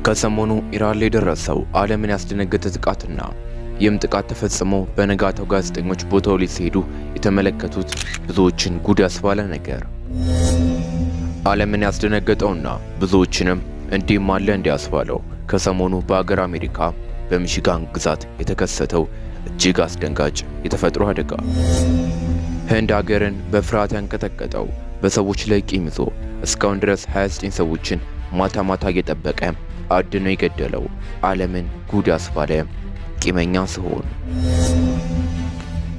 ከሰሞኑ ኢራን ላይ የደረሰው ዓለምን ያስደነገጠ ጥቃትና ይህም ጥቃት ተፈጽሞ በነጋታው ጋዜጠኞች ቦታው ላይ ሲሄዱ የተመለከቱት ብዙዎችን ጉድ ያስባለ ነገር፣ ዓለምን ያስደነገጠውና ብዙዎችንም እንዲህም አለ እንዲያስባለው ከሰሞኑ በአገር አሜሪካ በሚሺጋን ግዛት የተከሰተው እጅግ አስደንጋጭ የተፈጥሮ አደጋ፣ ህንድ ሀገርን በፍርሃት ያንቀጠቀጠው፣ በሰዎች ላይ ቂም ይዞ እስካሁን ድረስ 29 ሰዎችን ማታ ማታ እየጠበቀ አድኖ የገደለው ዓለምን ጉድ ያስባለ ቂመኛ ሲሆን፣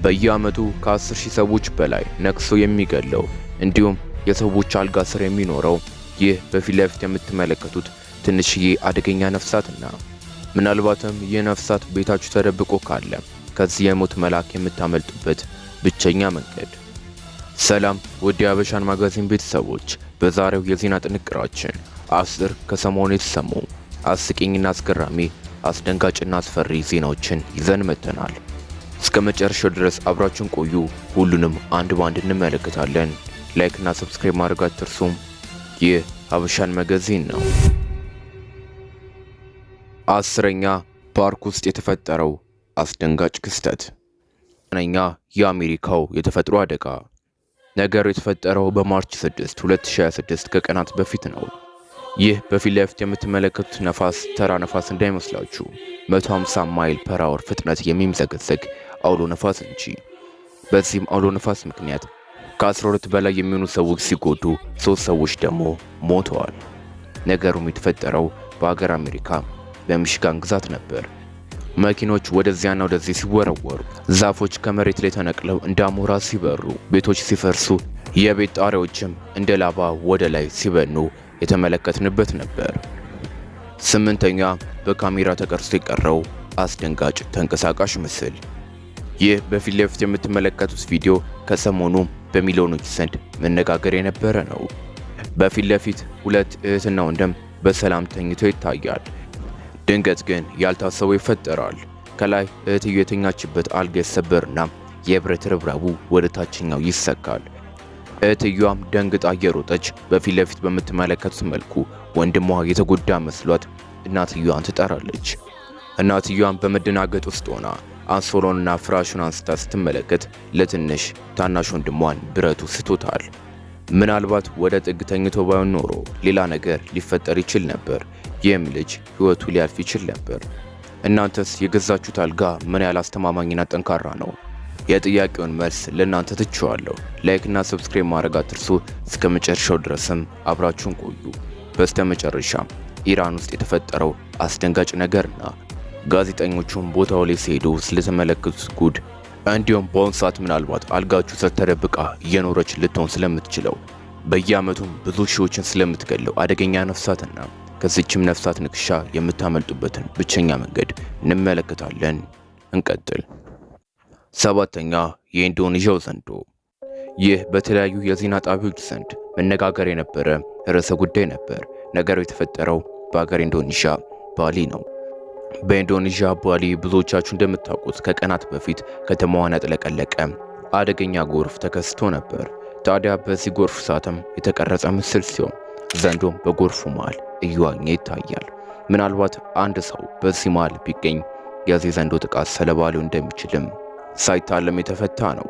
በየዓመቱ ከ10 ሺህ ሰዎች በላይ ነክሶ የሚገለው እንዲሁም የሰዎች አልጋ ስር የሚኖረው ይህ በፊት ለፊት የምትመለከቱት ትንሽዬ አደገኛ ነፍሳትና ምናልባትም ይህ ነፍሳት ቤታችሁ ተደብቆ ካለ ከዚህ የሞት መልአክ የምታመልጡበት ብቸኛ መንገድ። ሰላም ውድ የሀበሻን ማጋዚን ቤተሰቦች፣ በዛሬው የዜና ጥንቅራችን 10 ከሰሞኑ የተሰሙ አስቂኝና አስገራሚ፣ አስደንጋጭና አስፈሪ ዜናዎችን ይዘን መጥተናል። እስከ መጨረሻው ድረስ አብራችሁን ቆዩ። ሁሉንም አንድ ባንድ እንመለከታለን። Like እና subscribe ማድረግ አትርሱም። ይህ ሀበሻን magazine ነው። 10ኛ፣ ፓርክ ውስጥ የተፈጠረው አስደንጋጭ ክስተት። ኛ፣ የአሜሪካው የተፈጥሮ አደጋ። ነገሩ የተፈጠረው በ March 6 2026 ከቀናት በፊት ነው። ይህ በፊት ለፊት የምትመለከቱት ነፋስ ተራ ነፋስ እንዳይመስላችሁ፣ 150 mile per hour ፍጥነት የሚምዘገዘግ አውሎ ነፋስ እንጂ። በዚህም አውሎ ነፋስ ምክንያት ከ12 በላይ የሚሆኑ ሰዎች ሲጎዱ፣ ሶስት ሰዎች ደግሞ ሞተዋል። ነገሩም የተፈጠረው በሀገር አሜሪካ በሚሽጋን ግዛት ነበር። መኪኖች ወደዚያና ወደዚህ ሲወረወሩ፣ ዛፎች ከመሬት ላይ ተነቅለው እንደ አሞራ ሲበሩ፣ ቤቶች ሲፈርሱ፣ የቤት ጣሪያዎችም እንደ ላባ ወደ ላይ ሲበኑ የተመለከትንበት ነበር። ስምንተኛ፣ በካሜራ ተቀርጾ የቀረው አስደንጋጭ ተንቀሳቃሽ ምስል። ይህ በፊት ለፊት የምትመለከቱት ቪዲዮ ከሰሞኑ በሚሊዮኖች ዘንድ መነጋገር የነበረ ነው። በፊት ለፊት ሁለት እህትና ወንድም በሰላም ተኝተው ይታያል። ድንገት ግን ያልታሰበው ይፈጠራል። ከላይ እህትየው የተኛችበት አልጋ ይሰበርና የብረት ርብራቡ ወደ ታችኛው ይሰካል። እህትየዋም ደንግጣ እየሮጠች በፊት ለፊት በምትመለከቱት መልኩ ወንድሟ የተጎዳ መስሏት እናትየዋን ትጠራለች። እናትየዋን በመደናገጥ ውስጥ ሆና አንሶሎንና ፍራሹን አንስታ ስትመለከት ለትንሽ ታናሽ ወንድሟን ብረቱ ስቶታል። ምናልባት ወደ ጥግ ተኝቶ ባይሆን ኖሮ ሌላ ነገር ሊፈጠር ይችል ነበር። ይህም ልጅ ሕይወቱ ሊያልፍ ይችል ነበር። እናንተስ የገዛችሁት አልጋ ምን ያህል አስተማማኝና ጠንካራ ነው? የጥያቄውን መልስ ለእናንተ ትቼዋለሁ። Like ና subscribe ማድረግ አትርሱ። እስከ መጨረሻው ድረስም አብራችሁን ቆዩ። በስተመጨረሻ ኢራን ውስጥ የተፈጠረው አስደንጋጭ ነገርና ጋዜጠኞቹም ቦታው ላይ ሲሄዱ ስለተመለከቱት ጉድ፣ እንዲሁም በአሁኑ ሰዓት ምናልባት አልጋችሁ ስር ተደብቃ እየኖረች ልትሆን ስለምትችለው፣ በየዓመቱም ብዙ ሺዎችን ስለምትገለው አደገኛ ነፍሳትና ከዚችም ነፍሳት ንክሻ የምታመልጡበትን ብቸኛ መንገድ እንመለከታለን። እንቀጥል። ሰባተኛ፣ የኢንዶኔዥያው ዘንዶ። ይህ በተለያዩ የዜና ጣቢያዎች ዘንድ መነጋገር የነበረ ርዕሰ ጉዳይ ነበር። ነገሩ የተፈጠረው በሀገር ኢንዶኔዥያ ባሊ ነው። በኢንዶኔዥያ ባሊ ብዙዎቻችሁ እንደምታውቁት ከቀናት በፊት ከተማዋን ያጥለቀለቀ አደገኛ ጎርፍ ተከስቶ ነበር። ታዲያ በዚህ ጎርፍ ሰዓትም የተቀረጸ ምስል ሲሆን ዘንዶም በጎርፉ መሃል እየዋኘ ይታያል። ምናልባት አንድ ሰው በዚህ መሃል ቢገኝ የዚህ ዘንዶ ጥቃት ሰለባ ሊሆን እንደሚችልም ሳይታለም የተፈታ ነው።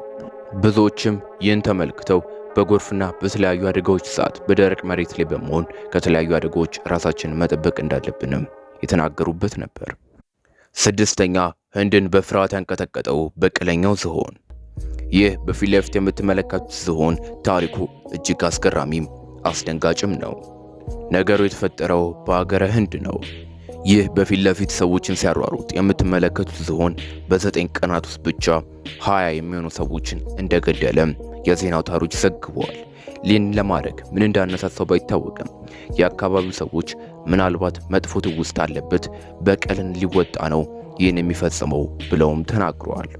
ብዙዎችም ይህን ተመልክተው በጎርፍና በተለያዩ አደጋዎች ሰዓት በደረቅ መሬት ላይ በመሆን ከተለያዩ አደጋዎች ራሳችንን መጠበቅ እንዳለብንም የተናገሩበት ነበር። ስድስተኛ፣ ህንድን በፍርሃት ያንቀጠቀጠው በቀለኛው ዝሆን። ይህ በፊት ለፊት የምትመለከቱት ዝሆን ታሪኩ እጅግ አስገራሚም አስደንጋጭም ነው። ነገሩ የተፈጠረው በሀገረ ህንድ ነው። ይህ በፊት ለፊት ሰዎችን ሲያሯሩጥ የምትመለከቱት ዝሆን በ9 ቀናት ውስጥ ብቻ 20 የሚሆኑ ሰዎችን እንደገደለ የዜና አውታሮች ዘግበዋል። ይህን ለማድረግ ምን እንዳነሳሳው ባይታወቅም የአካባቢው ሰዎች ምናልባት መጥፎ ትውስታ አለበት፣ በቀልን ሊወጣ ነው ይህን የሚፈጽመው ብለውም ተናግረዋል።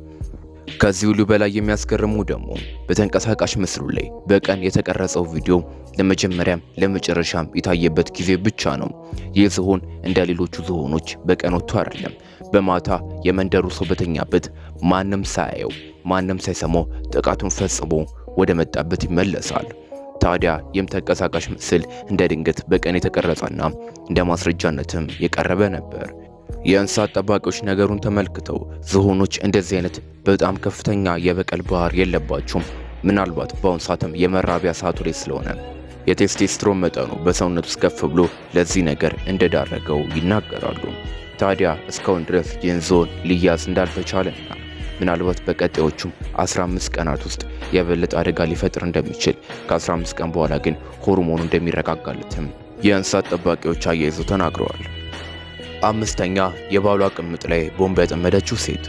ከዚህ ሁሉ በላይ የሚያስገርመው ደግሞ በተንቀሳቃሽ ምስሉ ላይ በቀን የተቀረጸው ቪዲዮ ለመጀመሪያም ለመጨረሻም የታየበት ጊዜ ብቻ ነው። ይህ ዝሆን እንደ ሌሎቹ ዝሆኖች በቀን ወጥቶ አይደለም። በማታ የመንደሩ ሰው በተኛበት ማንም ሳያየው ማንም ሳይሰማው ጥቃቱን ፈጽሞ ወደ መጣበት ይመለሳል። ታዲያ ይህም ተንቀሳቃሽ ምስል እንደ ድንገት በቀን የተቀረጸና እንደ ማስረጃነትም የቀረበ ነበር። የእንስሳት ጠባቂዎች ነገሩን ተመልክተው ዝሆኖች እንደዚህ አይነት በጣም ከፍተኛ የበቀል ባህሪ የለባቸውም፣ ምናልባት በአሁን ሰዓትም የመራቢያ ሰዓቱ ላይ ስለሆነ የቴስቴስትሮን መጠኑ በሰውነት ውስጥ ከፍ ብሎ ለዚህ ነገር እንደዳረገው ይናገራሉ። ታዲያ እስካሁን ድረስ ይህን ዝሆን ሊያዝ እንዳልተቻለና ምናልባት በቀጣዮቹም 15 ቀናት ውስጥ የበለጠ አደጋ ሊፈጥር እንደሚችል፣ ከ15 ቀን በኋላ ግን ሆርሞኑ እንደሚረጋጋለትም የእንስሳት ጠባቂዎች አያይዘው ተናግረዋል። አምስተኛ፣ የባሏ ቅምጥ ላይ ቦምብ ያጠመደችው ሴት።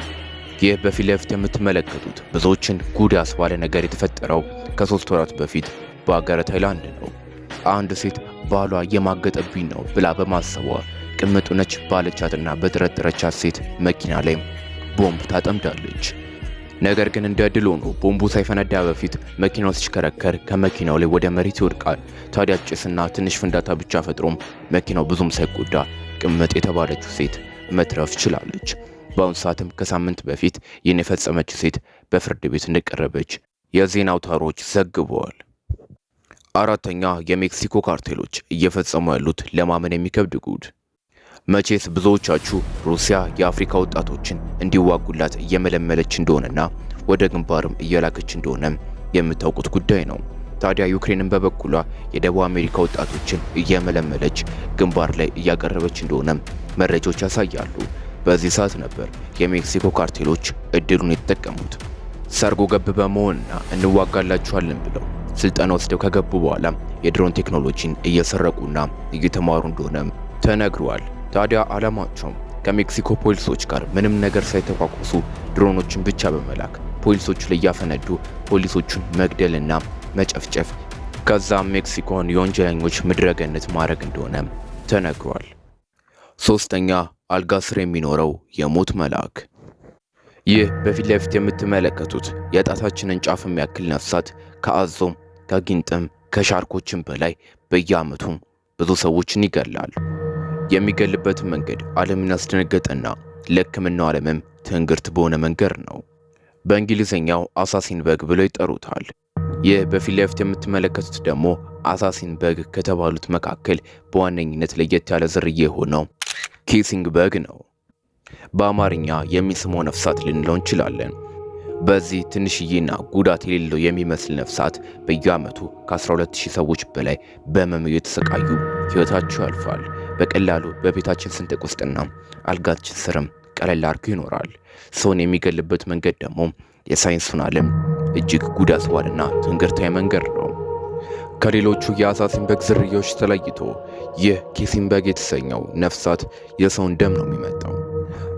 ይህ በፊት ለፊት የምትመለከቱት ብዙዎችን ጉድ ያስባለ ነገር የተፈጠረው ከ3 ወራት በፊት በሀገረ ታይላንድ ነው። አንድ ሴት ባሏ እየማገጠብኝ ነው ብላ በማሰቧ ቅምጡ ነች ባለቻትና በጠረጠረቻት ሴት መኪና ላይ ቦምብ ታጠምዳለች። ነገር ግን እንደ እድል ሆኖ ቦምቡ ሳይፈነዳ በፊት መኪናው ሲሽከረከር ከመኪናው ላይ ወደ መሬት ይወድቃል። ታዲያ ጭስና ትንሽ ፍንዳታ ብቻ ፈጥሮም መኪናው ብዙም ሳይጎዳ ቅምጥ የተባለችው ሴት መትረፍ ችላለች። በአሁኑ ሰዓትም ከሳምንት በፊት ይህን የፈጸመችው ሴት በፍርድ ቤት እንደቀረበች የዜና አውታሮች ዘግበዋል። አራተኛ፣ የሜክሲኮ ካርቴሎች እየፈጸሙ ያሉት ለማመን የሚከብድ ጉድ። መቼስ ብዙዎቻችሁ ሩሲያ የአፍሪካ ወጣቶችን እንዲዋጉላት እየመለመለች እንደሆነና ወደ ግንባርም እየላከች እንደሆነ የምታውቁት ጉዳይ ነው። ታዲያ ዩክሬንን በበኩሏ የደቡብ አሜሪካ ወጣቶችን እየመለመለች ግንባር ላይ እያቀረበች እንደሆነ መረጃዎች ያሳያሉ። በዚህ ሰዓት ነበር የሜክሲኮ ካርቴሎች እድሉን የተጠቀሙት። ሰርጎ ገብ በመሆንና እንዋጋላችኋለን ብለው ስልጠና ወስደው ከገቡ በኋላ የድሮን ቴክኖሎጂን እየሰረቁና እየተማሩ እንደሆነ ተነግሯል። ታዲያ ዓላማቸውም ከሜክሲኮ ፖሊሶች ጋር ምንም ነገር ሳይተኳኩሱ ድሮኖችን ብቻ በመላክ ፖሊሶቹ ላይ እያፈነዱ ፖሊሶቹን መግደልና መጨፍጨፍ፣ ከዛም ሜክሲኮን የወንጀለኞች ምድረገነት ማድረግ እንደሆነ ተነግሯል። ሶስተኛ፣ አልጋ ስር የሚኖረው የሞት መልአክ። ይህ በፊት ለፊት የምትመለከቱት የጣታችንን ጫፍ የሚያክል ነፍሳት ከአዞም፣ ከጊንጥም፣ ከሻርኮችም በላይ በየዓመቱ ብዙ ሰዎችን ይገላል። የሚገልበትን መንገድ ዓለምን ያስደነገጠና ለሕክምናው ዓለምም ትንግርት በሆነ መንገድ ነው። በእንግሊዝኛው assassin bug ብለው ይጠሩታል። ይህ በፊት ለፊት የምትመለከቱት ደግሞ assassin bug ከተባሉት መካከል በዋነኝነት ለየት ያለ ዝርያ የሆነው kissing bug ነው። በአማርኛ የሚስመው ነፍሳት ልንለው እንችላለን። በዚህ ትንሽዬና ጉዳት የሌለው የሚመስል ነፍሳት በየዓመቱ ከ12,000 ሰዎች በላይ በህመም እየተሰቃዩ ሕይወታቸው ያልፋል። በቀላሉ በቤታችን ስንጥቅ ውስጥና አልጋችን ስርም ቀለል አድርጎ ይኖራል። ሰውን የሚገልበት መንገድ ደግሞ የሳይንሱን ዓለም እጅግ ጉድ ያስባለና ትንግርታዊ መንገድ ነው። ከሌሎቹ የ assassin bug ዝርያዎች ተለይቶ ይህ kissing bug የተሰኘው ነፍሳት የሰውን ደም ነው የሚመጠው።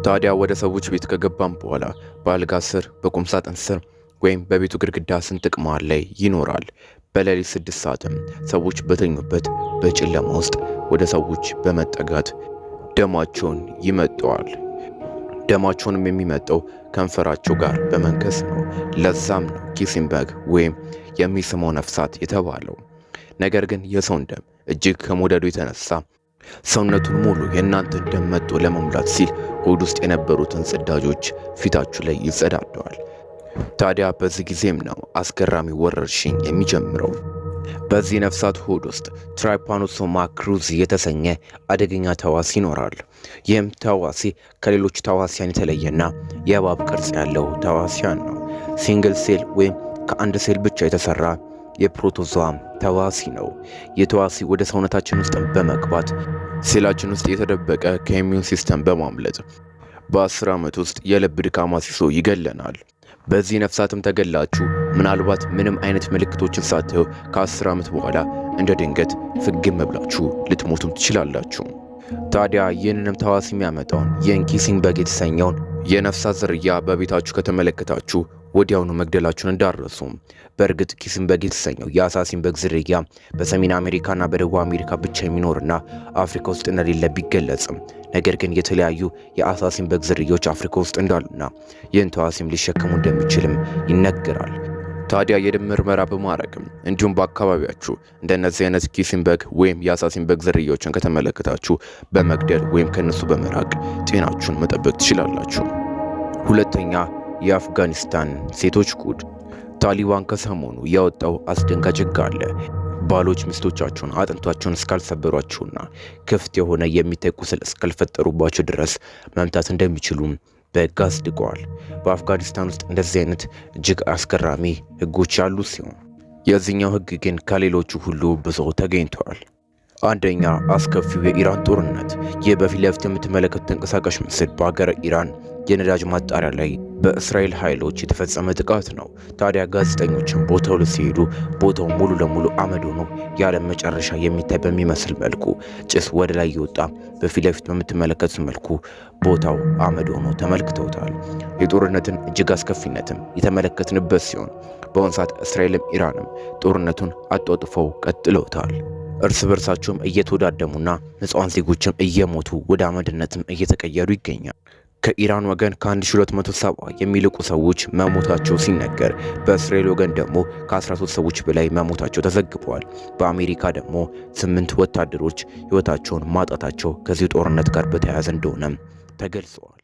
ታዲያ ወደ ሰዎች ቤት ከገባም በኋላ በአልጋ ስር፣ በቁም ሳጥን ስር ወይም በቤቱ ግድግዳ ስንጥቅ መሃል ላይ ይኖራል። በሌሊት 6 ሰዓትም ሰዎች በተኙበት በጨለማ ውስጥ ወደ ሰዎች በመጠጋት ደማቸውን ይመጠዋል። ደማቸውንም የሚመጠው ከንፈራቸው ጋር በመንከስ ነው። ለዛም ነው kissing bug ወይም የሚስመው ነፍሳት የተባለው። ነገር ግን የሰውን ደም እጅግ ከመውደዱ የተነሳ ሰውነቱን ሙሉ የእናንተን ደም መጥጦ ለመሙላት ሲል ሆድ ውስጥ የነበሩትን ጽዳጆች ፊታችሁ ላይ ይጸዳደዋል። ታዲያ በዚህ ጊዜም ነው አስገራሚ ወረርሽኝ የሚጀምረው። በዚህ ነፍሳት ሆድ ውስጥ Trypanosoma cruzi የተሰኘ አደገኛ ተዋሲ ይኖራል። ይህም ተዋሲ ከሌሎች ተዋሲያን የተለየና የእባብ ቅርጽ ያለው ተዋሲያን ነው። Single cell ወይም ከአንድ ሴል ብቻ የተሰራ የ protozoa ተዋሲ ነው። ይህ ተዋሲ ወደ ሰውነታችን ውስጥ በመግባት ሴላችን ውስጥ የተደበቀ ከ immune system በማምለጥ በ10 ዓመት ውስጥ የልብ ድካም አስይዞ ይገለናል። በዚህ ነፍሳትም ተገላችሁ ምናልባት ምንም አይነት ምልክቶችን ሳታዩ ከ10 ዓመት በኋላ እንደ ድንገት ፍግም ብላችሁ ልትሞቱም ትችላላችሁ። ታዲያ ይህንንም ተዋሲ የሚያመጣውን ይህን kissing bug የተሰኘውን የነፍሳት ዝርያ በቤታችሁ ከተመለከታችሁ ወዲያውኑ መግደላችሁን እንዳትረሱ። በእርግጥ kissing bug የተሰኘው የ assassin bug ዝርያ በሰሜን አሜሪካና በደቡብ አሜሪካ ብቻ የሚኖርና አፍሪካ ውስጥ እንደሌለ ቢገለጽም፣ ነገር ግን የተለያዩ የ assassin bug ዝርያዎች አፍሪካ ውስጥ እንዳሉና ይህን ተዋሲም ሊሸከሙ እንደሚችልም ይነገራል። ታዲያ የደም ምርመራ በማድረግም እንዲሁም በአካባቢያችሁ እንደነዚህ አይነት kissing bug ወይም የ assassin bug ዝርያዎችን ከተመለከታችሁ በመግደል ወይም ከነሱ በመራቅ ጤናችሁን መጠበቅ ትችላላችሁ። ሁለተኛ፣ የአፍጋኒስታን ሴቶች ጉድ። ታሊባን ከሰሞኑ ያወጣው አስደንጋጭ ሕግ አለ። ባሎች ሚስቶቻቸውን አጥንቷቸውን እስካልሰበሯቸውና ክፍት የሆነ የሚታይ ቁስል እስካልፈጠሩባቸው ድረስ መምታት እንደሚችሉ በሕግ አጽድቀዋል። በአፍጋኒስታን ውስጥ እንደዚህ አይነት እጅግ አስገራሚ ሕጎች ያሉ ሲሆን የዚህኛው ሕግ ግን ከሌሎቹ ሁሉ ብሶ ተገኝተዋል። አንደኛ፣ አስከፊው የኢራን ጦርነት። ይህ በፊት ለፊት የምትመለከቱት ተንቀሳቃሽ ምስል በሀገረ ኢራን የነዳጅ ማጣሪያ ላይ በእስራኤል ኃይሎች የተፈጸመ ጥቃት ነው። ታዲያ ጋዜጠኞችን ቦታው ላይ ሲሄዱ ቦታው ሙሉ ለሙሉ አመድ ሆኖ ያለ መጨረሻ የሚታይ በሚመስል መልኩ ጭስ ወደ ላይ እየወጣ በፊት ለፊት በምትመለከቱት መልኩ ቦታው አመድ ሆኖ ተመልክተውታል። የጦርነትን እጅግ አስከፊነትም የተመለከትንበት ሲሆን በአሁኑ ሰዓት እስራኤልም ኢራንም ጦርነቱን አጧጥፈው ቀጥለውታል። እርስ በርሳቸውም እየተወዳደሙና ንጹሐን ዜጎችም እየሞቱ ወደ አመድነትም እየተቀየሩ ይገኛል። ከኢራን ወገን ከ1270 የሚልቁ ሰዎች መሞታቸው ሲነገር በእስራኤል ወገን ደግሞ ከ13 ሰዎች በላይ መሞታቸው ተዘግበዋል። በአሜሪካ ደግሞ 8 ወታደሮች ሕይወታቸውን ማጣታቸው ከዚህ ጦርነት ጋር በተያያዘ እንደሆነም ተገልጸዋል።